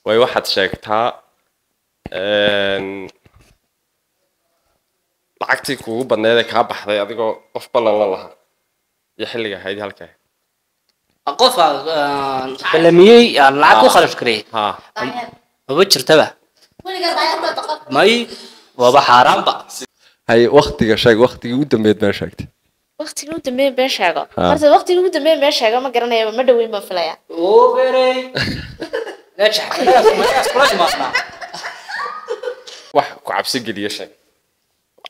Way waxaad sheegtaa lacagtii kuugu badneed ee kaa baxday adigoo qof ballan la lahaa iyo xilliga ahayd halka ahayd. Qof ballamiyey aan lacag ku kharash gareeyey? Ha. Maba jirtaba, may, waaba xaaraanba. Hay, waktiga sheeg, waktigii ugu dambeyd been sheegtay. Waqtigii ugu dambeeyay been sheego? Ha. Horta waqtigii ugu dambeeyay been sheego ma garanayo, ma dhoweyn baan filayaa. Ogerey Najax kula imaadnaa. Wax ku cabsi geliya sheeg,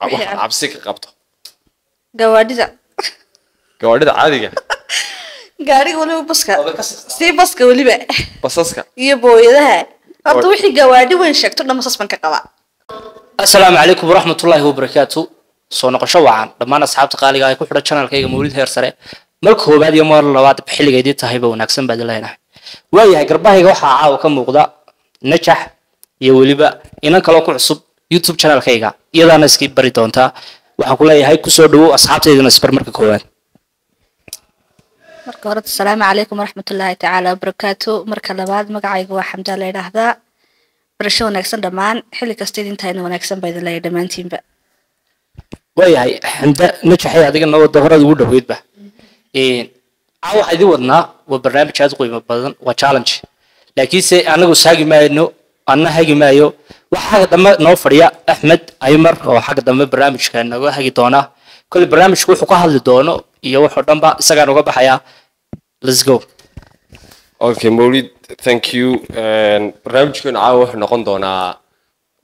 wax Wixii cabsi ka qabto. Gawaadhida. Gawaadhida caadiga? Gaariga weliba, baska, sii baska weliba. Basaska. Iyo booyadaha. Horta wixii gawaadhi weyn sheegto dhan basas baan ka qabaa. Asalaamu calaykum waraxmatullaahi wabarakaatu. Soo noqosho wacan dhammaan asxaabta qaaliga ah ee ku xidhan channelkayga Mawlid Heer Sare. Mar koowaad iyo mar labaad xilliga idin tahayba wanaagsan baad leenahay. Waayahay, garbahayga waxaa caawa ka muuqda Najax iyo weliba inan kaloo ku cusub YouTube channelkayga, iyadaana iskii bari doontaa. Waxaan ku leeyahay kusoo dhawow, asxaabtaydana isbar marka koowaad. Marka hore asalaamu calaykum waraxmatullaahi tacaala wabarakaatu. Marka labaad magacayga waa Xamdaa la yidhaahdaa. Barasho wanaagsan dhammaan, xilli kasta idin tahayna wanaagsan baa idin leeyahay dhammaantiinba. Waayahay Xamda, Najaxay, adiga nabada horaad ugu dhaweydba. Caawa waxaa idin wadnaa waa barnaamij aad u qiimo badan, waa challenge, laakiinse anagu saagi maayno, anna hagi maayo. Waxaa xagga dambe noo fadhiya Axmed Aymar oo xagga dambe barnaamijka naga hagi doona. Kolley barnaamijku wuxuu ka hadli doono iyo wuxuu dhanba isagaan uga baxayaa. Let's go. Okay Mawlid, thank you. Barnaamijkeenu caawa wuxuu noqon doonaa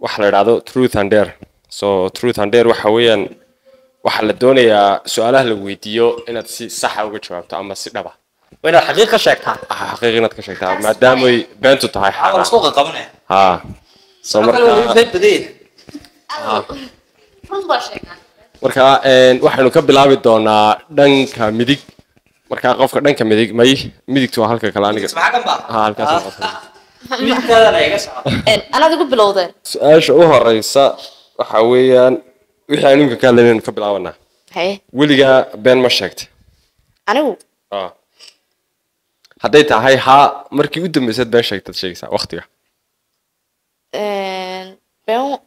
waxa la idhaahdo truth and dare. So truth and dare waxa weeyaan waxaa la doonayaa su-aalaha la weydiiyo inaad si saxa uga jawaabto ama si dhaba. Waa inaad xaqiiq ka sheegtaa. Ah, xaqiiq inaad ka sheegtaa maadaamay beentu tahay caawa xaaraan. Isku qabanaya. Ha, so marka Run baa sheegaa. Marka waxaynu ka bilaabi doonaa dhanka midig. Marka qofka dhanka midig, may, midigtu waa halka kale aniga. Ha, halkaas noqotay. Midigtaadana iga soco. Anaad igu bilowdeen. Su-aasha u horeysa waxa weeyaan wixii aynu imika ka hadlaynaynu ka bilaabanaa. Haye. Weligaa been ma sheegtay? Anigu? Ah. Hadday tahay haa, markii u dambaysaad been sheegtad sheegaysaa waqtiga.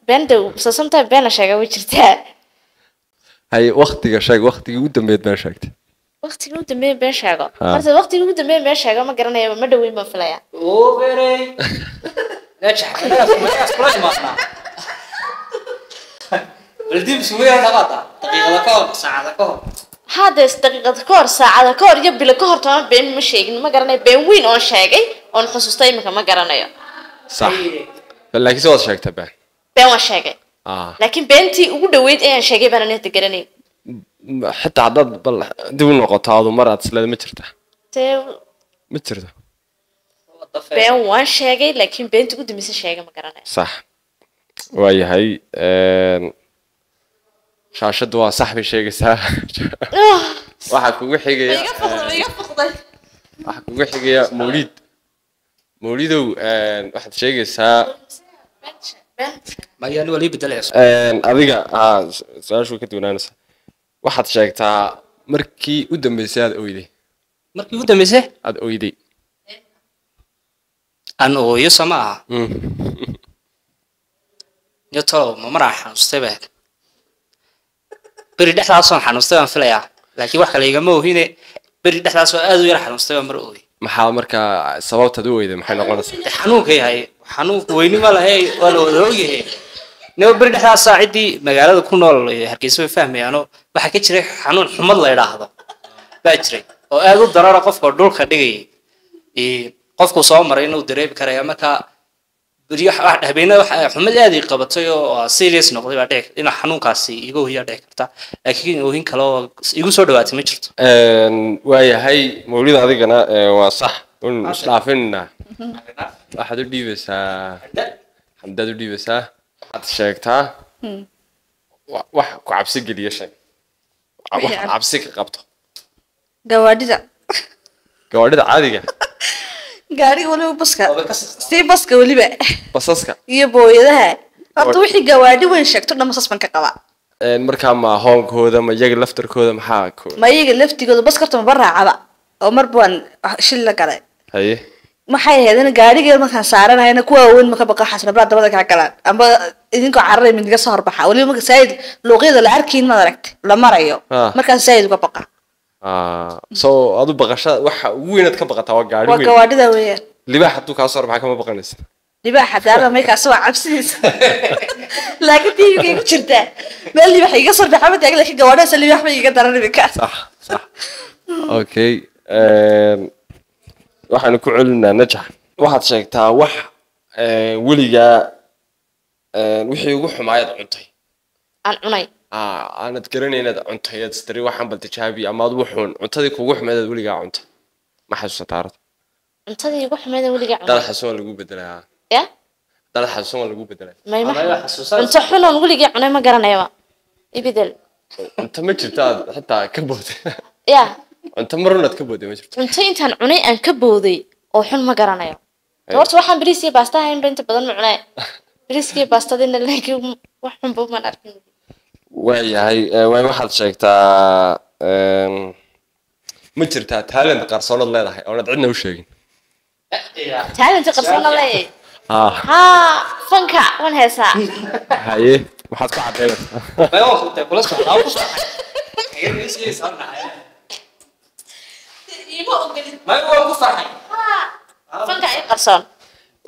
Been de, so sometimes been la sheegaa way jirtaa. Hay, waqtiga sheeg, waqtigii u dambeyd been sheegtay. Waqtigii ugu dambeeyay been sheego? Ha. Horta waqtigii ugu dambeeyay been sheego ma garanayo, ma dhoweyn baan filayaa. Ogerey Najax kula imaadnaa. Bal dib isugu yar dhaqaata, daqiiqada ka hor, saacada ka hor. Hadda daqiiqad ka hor, saacada ka hor iyo bilo ka hor toona been ma sheegin. Ma garanayo been weyn oon sheegay oon xusuusta iminka, ma garanayo. Sax, laakiin se waad sheegtay been? Been waan sheegay. Ah. Laakiin beentii ugu dhaweyd ayaan sheegay baan aniga garanayn. Xitaa haddaad bal dib u noqoto adu mar aad isleeda ma jirta? Dee. Ma jirto. Been waan sheegay, laakiin beentii ugu dambeysay sheegay ma garanayo. Sax, waayahay. Shaashaddu waa sax bay sheegaysaa. Waxaa kugu xigaya Iga fuqday, iga fuqday. Waxaa kugu xigaya Mawlid. Mawlidow, waxaad sheegaysaa Mayaan waa lii bedelaya? Adiga haa, su-aashu way ka duwanaanaysaa. Waxaad sheegtaa markii u dambeysay aad oyday. Markii ugu dambeysay aad oyday. Aan ooyo soo ma aha? Yo talow, ma maraan xanuustay ba beri dhexdaasoon xanuustay baan filayaa, laakiin wax kale igama oohine. Beri dhexdaasoo aad u yar xanuustay baan mar ooy. Maxaa markaa sababtaad u oyday maxay noqonaysaa? Dee xanuunka yahay, xanuunku weyni ma lahe, waa la wada ogyahay. Nima beri dhexdaasaa ciddii magaalada ku nool ee Hargeysa way fahmayaano. Waxaa ka jiray xanuun xumad la idhaahdo baa jiray oo aad u darara qofka dhulka dhigayay. Qofku soo maray inuu dareemi karaya. Marka beri habeenada waxa xumad aad ii qabatay oo serious noqday baa dhici inuu xanuunkaasi iga oohiyaa dhici karta, laakiin oohin kale oo igu soo dhawaatay ma jirto. Waayahay Mawlid, adigana waa sax un isdhaafinna. Waxaad u dhiibaysaa Xamdaad u dhiibaysaa. Waxaad sheegtaa wax ku cabsi geliya sheeg, wax Wixii cabsi ka qabto. Gawaadhida. Gawaadhida caadiga? Gaariga weliba, baska, sii baska weliba. Basaska. Iyo booyadaha. Horta wixii gawaadhi weyn sheegto dhan basas baan ka qabaa. Markaa ma hoonkooda, ma iyaga laftarkooda, maxaa ku Ma iyaga laftigooda. Bas horta maba raacaba oo mar baan shil la galay. Haye. Maxay ahayd gaadhigeeda markaan saaranayna kuwa waaweyn maka baqa xasnabaa dabada kaa galaan amba idinkoo cararay mid iga soo horbaxa weliba marka saayid luuqyada la arkayn maad aragtay la marayo markaas saayid uga baqa. So adu baqasha waxa ugu weynaad ka baqataa waa gaadhi waa weyn. Gawaadhida weeyaan. Libaax hadduu kaa soo horbaxa kama baqanaysa? Libaaxa daala maykaas waa cabsidiisa, laakiin TV-ga igu jirtaa meel libaax iga soo baxa ma taag, laakiin gawaadhadaas libaax bay iga daran iminka. Sax, okay. Waxaanu ku celinaa Najax. Waxaad sheegtaa wax weligaa wixii ugu xumaayaad cuntay. Aan cunay? Aanad garanayn inaad cuntay, aad istiri waxaan bal tijaabi ama aad wuxuun cuntadii kugu xumeed aad weligaa cuntay, ma xasuusataa arrinta? Cuntadii igu xumeyd weligaa dad cunay? Xasuusan waa lagu bedelaa. Ya. Dad xasuusan waa lagu bedelaa. May ma Wallahi waa xasuusan. Cunto xun oon weligii cunay ma garanayaba, ibedel. Cunto ma jirto aad xitaa ka booday? Ya. Cunto marun aad ka booday ma jirto? Cunto intaan cunay aan ka booday oo xun ma garanayo. Horta waxaan bariis iyo baasta ahayn ba inta badan ma cunay, bariiska iyo baastadina, laakiin wax xunba umaan arkin. Waayahay. Waay, waxaad sheegtaa ma jirtaa talent qarsoonood leedahay oonaad cidna u sheegin? Talent qarsoona leeyahay? Haa, fanka waan heesaa. Haye, maxaad ku caddaynaysaa? May waa ku kula socdaa ku socdaa. Ima ogolid. May waa ku farxay. Haa, fanka ay qarsoon.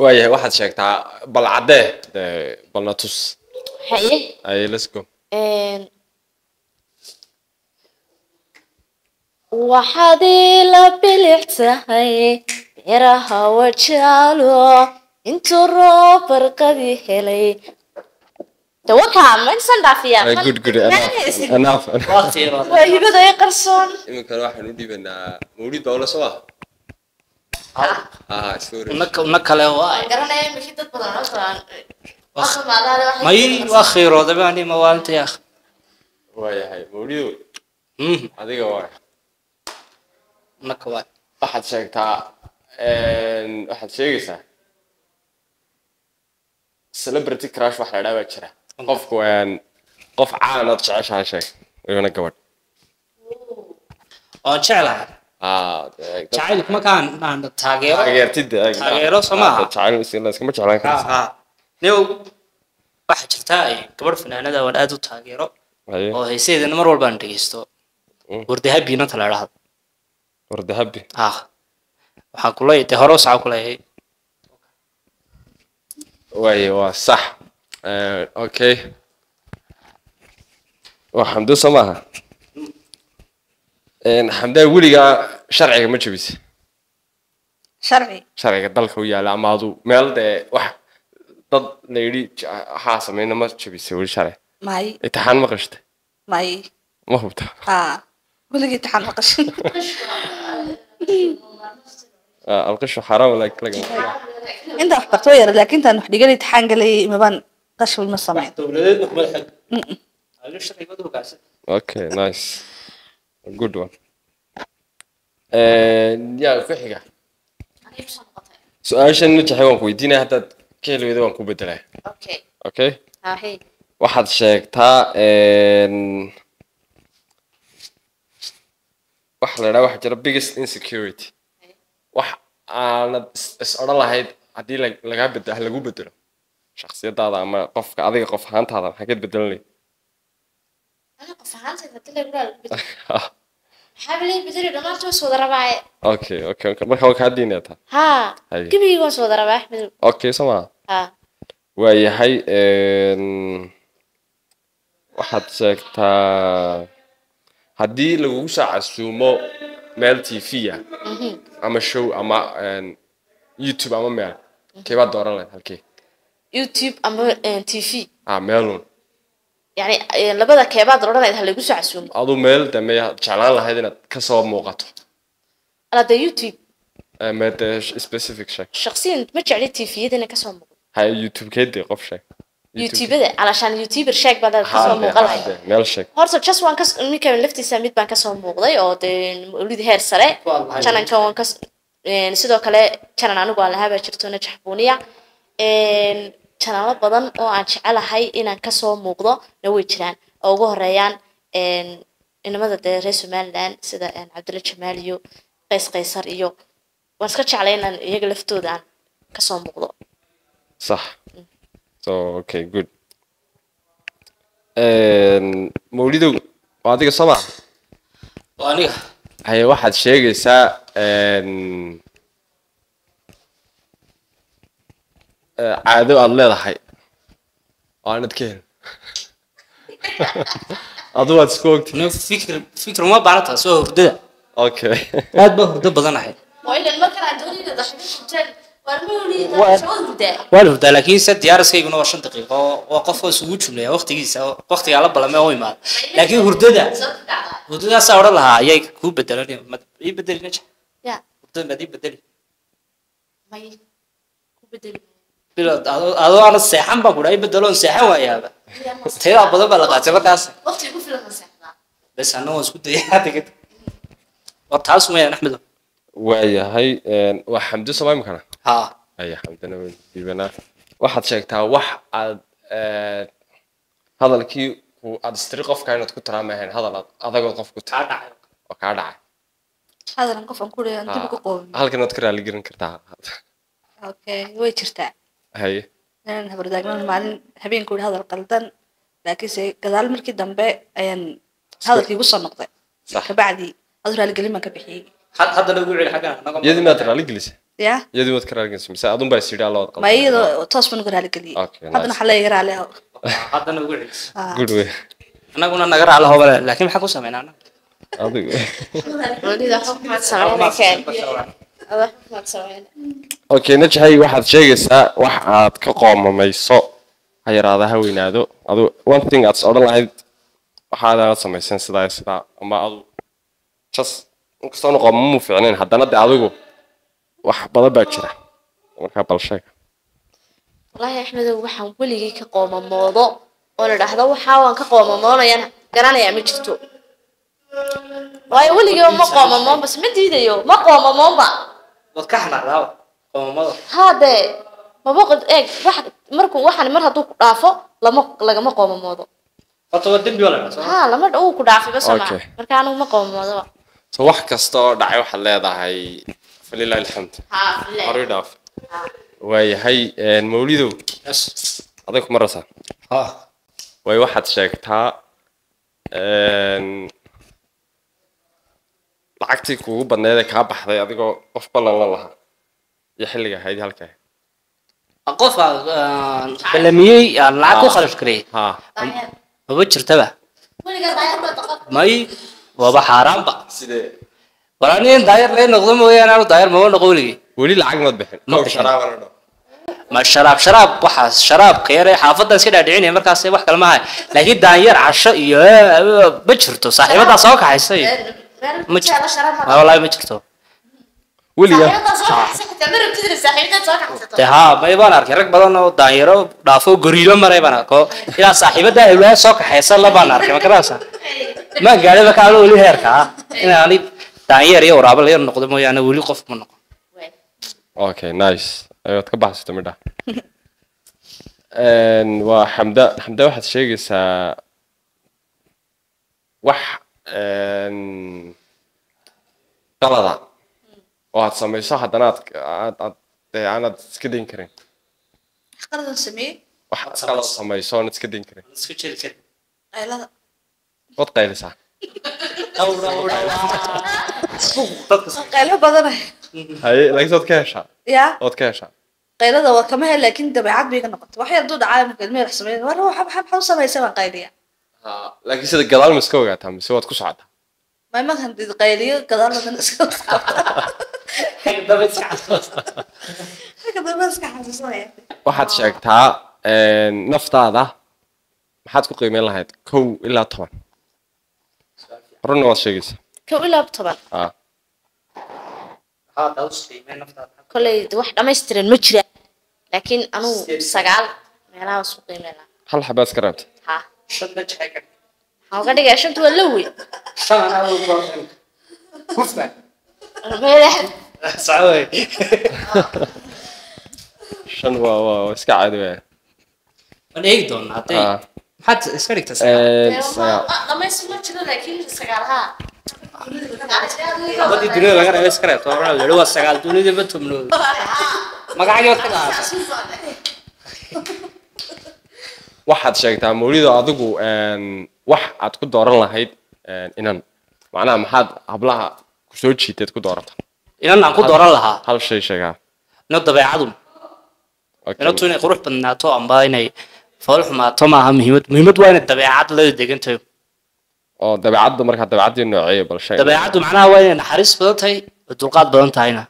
Waayahay, waxaad sheegtaa bal caddee dee, balna tus. Haye. Haye, let's go. Waxaad ila bilic tahay beeraha Wajaalo intuu roob barqadii helay tawakaa ma insan dhaafiyaa. Good, good, enough, enough. Waa qiirooday. Waa hibada i qarsoon. Iminkana waxaan u dhiibanaa Mawlid baa ula soo ah sorry. Una kale waa. Garanaya imikii dad badan oo badan aqmaadaale waxay. May waa qiirooday baan ima waalinta yaa. Waayahay Mawlido, adiga waay. Una ka waay. Waxaad sheegtaa waxaad sheegaysaa celebrity crush wax la idhaha baa jira, qofku qof caan aad jeceshahay sheeg, wayna gabadh. Oon jeclahay. Jacaylku markaan aan taageero. Taageertid. Taageero soo maaha? Jacayl iskama jeclaan karaysa. New waxaa jirta ay gabadh fanaanada waan aad u taageero oo heesaheedana mar walba aan dhegeysto. Wardahabi inanta la idhaahdo. Wardahabi. Waxaan ku leeyahay dee hore u saca ku leeyahay. Waaye, waa sax. Okay, waa Xamdo soo maaha? Xamdaa, weligaa sharciga ma jebisay? Sharci? Sharciga dalka u yaala ama adu meel dee wax dad la yidhi waxaa sameyna ma jebisay weli sharci? May. Imtixaan ma qashtay? May. Ma hubta? Haa, weligii imtixaan ma qashin. Alqishu xaraam laakiin laga Intaan wax barto waa yara, laakiin intaan wax dhigan imtixaan galay mabaan qash weli ma samayn. Dowladeedna kuma xig adigu sharciga hoggaansan. Okay, nice, a good one. Yaa ku xiga su-aashan? Najaxay, waan ku weydiinaya, haddaad ka heli weydo waan ku bedelaya. Okay. Okay. Haye. Waxaad sheegtaa waxa la idhaha waxaa jira biggest insecurity, wax aanad is odhan lahayd haddii lagaa bedelo ha lagu bedelo shakhsiyadaada ama qofka adiga qof ahaantaada, maxaa ka bedelan lahayd? Ana qof ahaantayda hadii lagu dhaho lagu bedelo, maxaa la bedeli? Dhammaantood waan soo wada rabaaye. Okay, marka waa kaa diinaya taa. Haa. Haye. Gebigii waan soo wada rabaa, Axmedow. Okay, soo maa? Haa. Waayahay, waxaad sheegtaa haddii lagugu soo casuumo meel TV ah ama show ama YouTube ama meel, keebaad dooran lahayd, halkee? YouTube ama TV? Ah, meelun. Yani labada keebaad odhanayd ha lagu soo casuumo? Aduu meel dambe jeclaan lahayd inaad kasoo muuqato. Ala de YouTube. Mee dee specific sheeg. Shakhsiyan ma jecli TV-yada inay kasoo muuqdo. Haye, YouTube keedii qof sheeg. YouTubada alashaan YouTuber sheeg baad kasoo muuqan lahayd. Dee, meel sheeg. Horta just waan kas ninkan laftiisa mid baan kasoo muuqday oo dee Mawlid heer sare channelka waan kas sidoo kale channel anigu aan lahaa baa jirto, Najax Buuniya. Channelo badan oo aan jecelahay inaan kasoo muuqdo na way jiraan, oo ugu horeeyaan inamada dee reer Somaliland sida Cabdulla Jamaal iyo Qays Qaysar iyo Waan iska jeclay inaan iyaga laftooda aan kasoo muuqdo. Sax. So okay, good. Mawlidow, waa adiga soo maa? Waa aniga. Haye, waxaad sheegaysaa caado aad leedahay oo aanad ka helin, adu waad isku ogtay. No, fikir fikir uma baahna, taas waa hurdada. Okay. Aad baa hurdo badanahay. Waa ilan markan aan doonayna daxdashan waan mawlid soo hurdaa. Waa la hurdaa, laakiin se diyaariskayguna waa 5 daqiiqo. Waa qofka isugu jumlaya waqtigiisa, waqtigaa la balame oo imaada. Laakiin hurdada, hurdadaasaa odhan lahaa ayay kuu bedelan. Ma ii bedeli, Najax? Ya. Hurdada maad ii bedeli? May, ku bedeli. Bilo adoo aana seexan baan ku dhaha ii bedeloon seexan waayaaba. Taydaa badan baa la qaatay markaas. Waqtiga ku filan ma seexdaa. Bes, anna waan isku dayay hadda kadib. War taas weeyaan, Axmedo. Waayahay, waa Xamdo soo imikana? Haa. Aya, Xamdana waan dhiibanaa. Waxaad sheegtaa wax aad hadalkii ku aad istiri qofka inaad ku tiraama ahayn, hadal aad adagood qof ku tiri kaa dhacay. Oo kaa dhacay. Hadalan qof aan ku leeyahay dib uga qoobin. Halkan waad ka raali gelin kartaa. Okay, way jirtaa. Haye. Inaan habardaagnan maalin habeenku yidhi hadal qaldan, laakiinse gadaal markii dambe ayaan hadalkii igu soo noqday. Sax. Kabacdi adu raaligelin baan ka bixiyey. Haddana ugu celi xaggan anaga. Iyadii maad raali gelisay? Ya. Iyadii waad ka raali gelisay mise adun baa is yidhi alla waad Ma qaldan? iyadoo toos baan uga raaligeliyey. Okay, nice. Haddana waxaa leeyahay raali ahow. Haddana ugu celis. Ah. Good way. Annaguna naga raali hobale, laakiin maxaa ku sameynaa annaga? Adigu. Mawlid, waxba kumaad sameynaysaa, waxba kumaad sameynay. Okay, Najaxay, waxaad sheegaysaa wax aad ka qoomamayso, ha yaraada ha weynaado, adu one thing aad is odhan lahayd waxaad aad samaysan sidaa iyo sidaa, ama adu just inkastoona qoomamu fiicnayn, haddana de adigu wax badan baa jira, markaa bal sheeg. Wallaahi Axmedow, waxaan weligay ka qoomamoodo oo la dhahdo waxaa waan ka qoomamoonayaan garanayaa ma jirto, waayo weligay ma qoomamoon. Bas ma diidayo, ma qoomamoonba. Waad ka xanaaqdaa qoomamada. Haadee maba qod eeg wax markuu waxaan mar hadduu ku dhaafo lama lagama qoomamoodo. Horta waa dembi waa la dhahaa soo ma? Haa, lama uu ku dhaafay bas ma. Okay. Marka anigu ma qoomamoodaba. So wax kasta oo dhacay waxaad leedahay falilahi alxamd. Haa. Horay dhaaf. Waayahay, Mawlidow. Yes. Adag kuma rasaa? Ha. Waay, waxaad sheegtaa lacagtii kuugu badneed ee kaa baxday adigoo qof ballan la lahaa iyo xilliga ahayd halka ahayd. Qof aan ballamiyey aan lacag ku kharash gareeyey? Ha. Maba jirtaba. May, waaba xaaraanba. Sidee? War ani in daayar lee noqdo mooyaane, aanu daayar maba noqo weligay. Weli lacag maad bixin? Ma Kow bixin. Sharaab la dhaho. Ma sharaab, sharaab, waxaas sharaabka yare xaafaddan iska dhaadhicinaya markaas, wax kale maaha. Laakiin daanyar casho iyo ma jirto, saaxiibadaa soo kaxaysa iyo ma jirto. Ma wallaahi ma jirto. Weliga? De haa, may, baan arkay rag badan oo daanyaro dhaafo, goriilo maray baan arko, ilaa saaxiibadaa hewlaha soo kaxaysa la baan arkay. Ma garanaysaa, maan gaadhay marka anu weli heerka ah inaani daanyeer iyo waraabo la yar noqdo mooyaane, weli qof ma noqon. Okay, nice. Ayaad ka baxsata midha. Waa Xamda. Xamda, waxaad sheegaysaa wax qalada oo aad samayso, haddana aad dee aanaad iska dayn karin. Qaladan sameeyey? Wax qalad samayso oonad iska dayn karin. Iska jeri karin. Qaylada. Waad qaylisaa? Dadka. Qaylo badanahay. Haye, laakiin waad ka heshaa? Ya. Waad ka heshaa? Qaylada waa kama hel, laakiin dabeecad bay iga noqotay. Wax yar duu dhacaa marka ilmihi wax sameeyay, war waxa maxaa u samaysay, baan qayliya. Ha, laakiin sida gadaal ma iska ogaataa mise waad ku socotaa? Ma markan did qayliyo gadaal badan iska Daba iska xasuusta. Xagga dambe iska xasuusanaya. Waxaad sheegtaa naftaada maxaad ku qiimeyn lahayd 1 ilaa 10? Runna waad sheegaysaa. 1 ilaa 10? Ah. Kolley wax dhammaystiran ma jira, laakiin anugu 9 meelaha isku qiimeyn lahaa. Hal xabaad iska reebta? Ha, waxaan uga dhigaa shanta, waa lowe. Shan anaa ugu baahan. Hufna. Meelaha. Saxway. Shan waa iska caadi weya. Waan eegi doonaa hadday. Ah. Maxaad iska dhigtaa 9? 9. Dhamaystir ma jiro, laakiin 9 ha. Xabadii dunida laga reebay iska reebto oran la waa 9 dunida ba 10. Magacaaga ka qaata. Waxaad sheegtaa Mawlido adigu wax aad ku dooran lahayd inan macnaha maxaad hablaha ku soo jiiteed ku doorata? Inan aan ku dooran lahaa hal shay sheegaa. Ino dabeecadu. Inatu inay qurux badnaato amba inay fool xumaato maaha muhiimad. Muhiimad waa inay dabeecad la degantahay. Oo dabeecadda marka dabeecadii nooceeya bal sheeg. Dabeecaddu macnaha waa inay naxariis badan tahay oo dulqaad badan tahayna.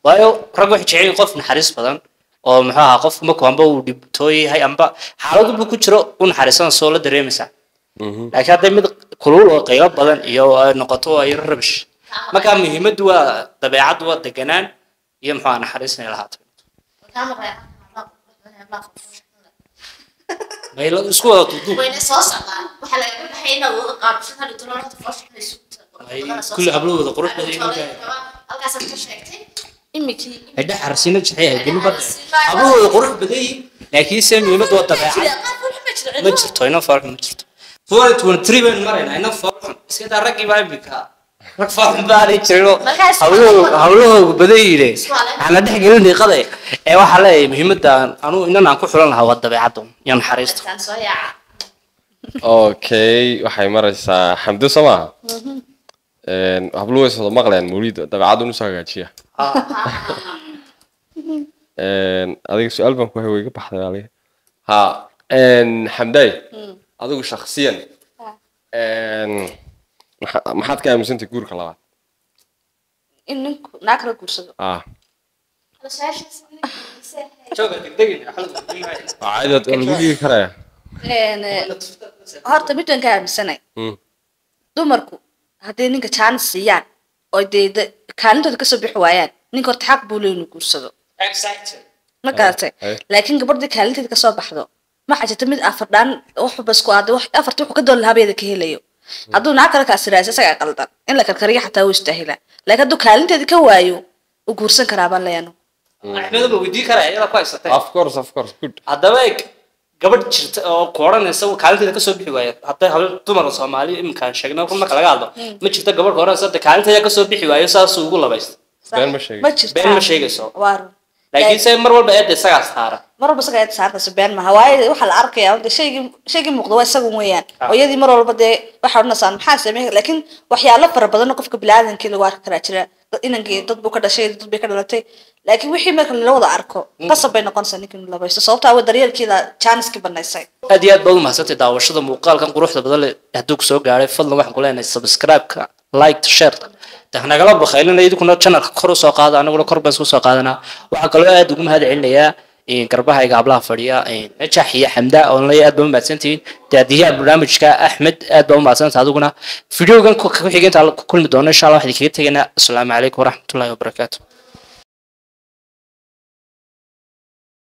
Waayo rag waxay jecel yihiin qof naxariis badan oo muxuu ahaa qofku markuu amba uu dhibtooy yahay amba xaalad uu ku jiro u naxariisan soo la dareemaysaa. Laakiin hadday mid kulul oo qaylo badan iyo ay noqoto ay rabish. Marka muhiimaddu waa dabeecaddu waa deganaan iyo muxuu ahaa naxariis inay lahaato. Maylo isku wada duuduub. Wayna soo socdaan. Waxa laga baxay inaad wada qaabshan hal dolar horta foosha Ay kulli hablahooda qurux badan yihiin. Halkaas aad ka sheegtay. Imikii Ay dhax arsiina jixay ay gelin bad. Hablahooda qurux badan yihiin laakiin se muhiimaddu waa dabeecad. Ma jirto ina fool ma jirto. 423 baan maraynaa ina fool xun. Iska daa raggii baa imika. Rag fool xun baa la jiro. Hawlahooda badan yihiin. Waxaan la dhex gelin diiqada ee waxa leeyahay muhiimadda anu inan aan ku xulan lahaa waa dabeecadda iyo naxariista. Soo yaaca. Okay, waxay maraysaa Xamdo soo maaha? Habluhu way soo maqleen Mawlido dabeecaddu inuu soo hagaajiya. Adiga su'aal baan ku hay way iga baxday adiga. Ha, Xamday, adigu shakhsiyan maxaad ka aaminsantahay guurka labaad? In ninku naag kala guursado. Jooga degdegin xal. Caadi waa lagu dhigi karayaa. Horta mid waan ka aaminsanay. Dumarku hadday ninka chance siiyaan oo dee kaalintooda kasoo bixi waayaan ninka horta xaq buu leeyahay inuu guursado. Exactly. Ma garatay? Laakiin gabadhii kaalinteeda kasoo baxdo waxaa jirta mid afar dhaan wax walba isku aaday wax afartii wuxuu ka doon lahaa bayada ka helayo. Hadduu naag kale kaas raadsa isagaa qaldan in la karkariyo xataa wuu istaahilaa. Laakiin hadduu kaalinteeda ka waayo wuu guursan karaa baan leeyahay. Axmed ma weydiin karaa iyada ku haysatay? Of course, of course, good. Haddaba gabadh jirta oo ku odhanaysa kaalinteeda kasoo bixi waaya hadday hablo dumar Soomaali iminkaan sheegnay run marka laga hadlo ma jirta gabadh ku odhanaysa hadda kaalinteeda kasoo bixi waayo saasuu ugu labaysta. Been ma sheegayso. Ma jirto. Been ma sheegayso. Waa run. Laakiin se mar walba eedda isagaa saara. Mar walba isagaa eedda saartayso been maaha. Waayo waxaa la arkayaa de shaygii muuqda waa isagun weeyaan. Oo iyadii mar walba dee waxay odhanaysaa maxaa sameeyay laakiin waxyaalo fara badan oo qofka bini'aadamkii lagu arki karaa jira. Inankii dad buu ka dhashay dad bay ka dhalatay laakiin wixii marka la wada arko qasab bay noqonaysaa ninka inuu labaysto sababtaa waa daryeelkeeda jaaniskii banaysay. Aad iyo aad baad u mahadsantay daawashada muuqaalkan quruxda badan leh hadduu ku soo gaaray fadlan waxaan ku leenahay subscribe-ka like share nagala bakhaylina idinkuna channelka kor u soo qaada anaguna kor baan isku soo qaadanaa. Waxaa kaloo aad ugu mahad celinayaa garbahayga hablaha fadhiya Najax iyo Xamda oo leeyahay aad baa u mahadsantihiin. Daadiyaha barnaamijka Axmed aad baa u mahadsantahay adiguna. Fideogan ku xigay inta ku kulmi doono insha Allah waxaan idinkaga tegaynaa. Assalaamu calaykum waraxmatullaahi wabarakaatu.